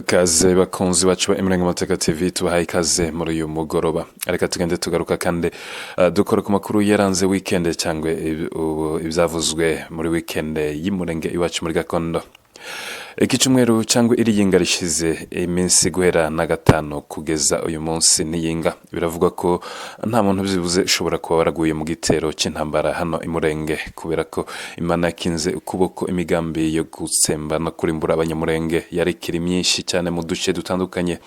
Kaze bakunzi bacu ba Imurenge Amateka TV, tubahaye ikaze muri uyu mugoroba. Reka tugende tugaruka kandi dukora ku makuru yaranze weekend cyangwa ibyavuzwe muri weekend y'Imurenge iwacu muri gakondo. Iki cyumweru cyangwa iri yinga rishize iminsi guhera na gatanu kugeza uyu munsi n'iyinga, biravugwa ko nta muntu byibuze ushobora kuba waraguye mu gitero cy'intambara hano i Murenge, kubera ko Imana yakinze ukuboko. Imigambi yo gutsemba no kurimbura Abanyamurenge yari ikiri myinshi cyane mu duce dutandukanye,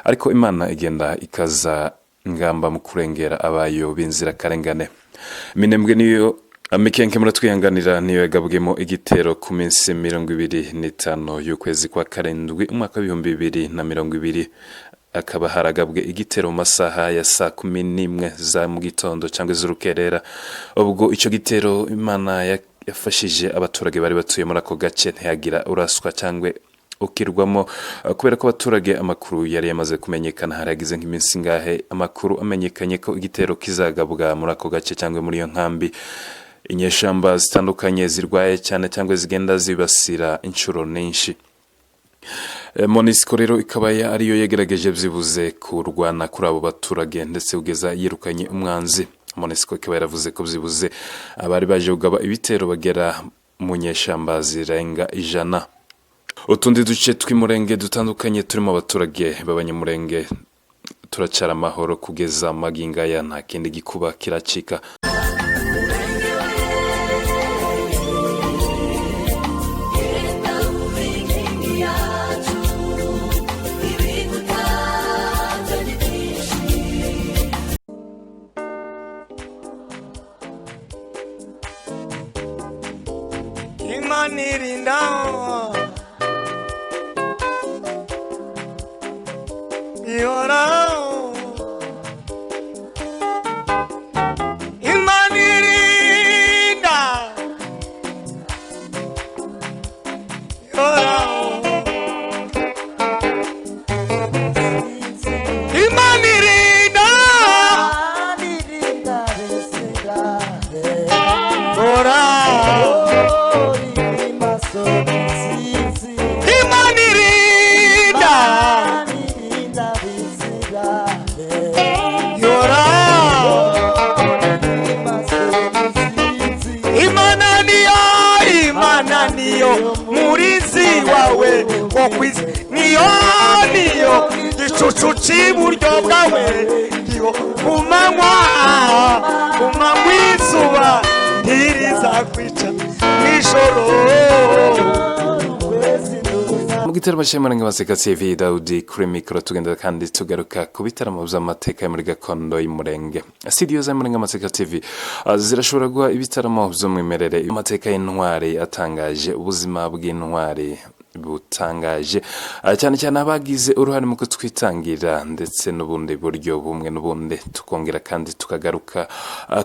ariko Imana igenda ikaza ingamba mu kurengera abayo b'inzirakarengane. Minembwe niyo Mikenke, muratwihanganira, niyo yagabwemo igitero ku minsi 25 y'ukwezi kwa karindwi umwaka w'2020. Akaba haragabwe igitero mu masaha ya saa 11 za mu gitondo cyangwa z'urukerera. Ubwo icyo gitero, Imana yafashije abaturage bari batuye muri ako gace, ntiyagira uraswa cyangwa ukirwamo, kubera ko abaturage amakuru yari yamaze kumenyekana. Hari hagize nk'iminsi ngahe amakuru amenyekanye ko igitero kizagabwa muri ako gace cyangwa muri iyo nkambi. Inyeshamba zitandukanye zirwaye cyane cyangwa zigenda zibasira inshuro nyinshi. MONUSCO rero ikaba ariyo yagerageje byibuze kurwana kuri abo baturage, ndetse kugeza yirukanye umwanzi. MONUSCO ikaba yaravuze ko byibuze abari baje kugaba ibitero bagera mu nyeshamba zirenga 100. Utundi duce tw'Imurenge dutandukanye turimo abaturage b'Abanyamurenge turacara amahoro kugeza magingo aya, nta kindi gikuba kiracika. Imana irinda ihoraho, Imana irinda ihoraho, Imana irinda ihoraho, Imana irinda ihoraho. Imana niyo, Imana niyo murinzi wawe wo kwisi, niyo, niyo gicucu cy'iburyo bwawe, niyo ku manywa, ku manywa izuba ntirizakwica, nijoro. Mu gitaramo cy'Imurenge Amateka TV, Daudi kuri mikoro, tugenda kandi tugaruka ku bitaramo by'amateka yo muri gakondo y'Umurenge. Studio za Murenge Amateka TV zirashobora guha ibitaramo by'umwimerere, amateka y'intwari atangaje, ubuzima bw'intwari butangaje, cyane cyane abagize uruhare mu kutwitangira, ndetse n'ubundi buryo bumwe n'ubundi. Tukongera kandi tukagaruka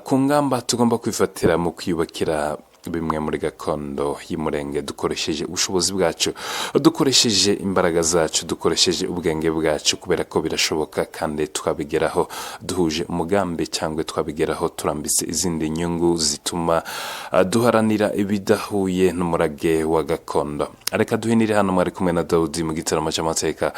ku ngamba tugomba kwifatira mu kwiyubakira bimwe muri gakondo y'Umurenge, dukoresheje ubushobozi bwacu, dukoresheje imbaraga zacu, dukoresheje ubwenge bwacu, kubera ko birashoboka kandi twabigeraho duhuje umugambi, cyangwa twabigeraho turambitse izindi nyungu zituma duharanira ibidahuye n'umurage wa gakondo. Reka duhinire hano. Mwari kumwe na Dawudi mu gitaramo cy'amateka.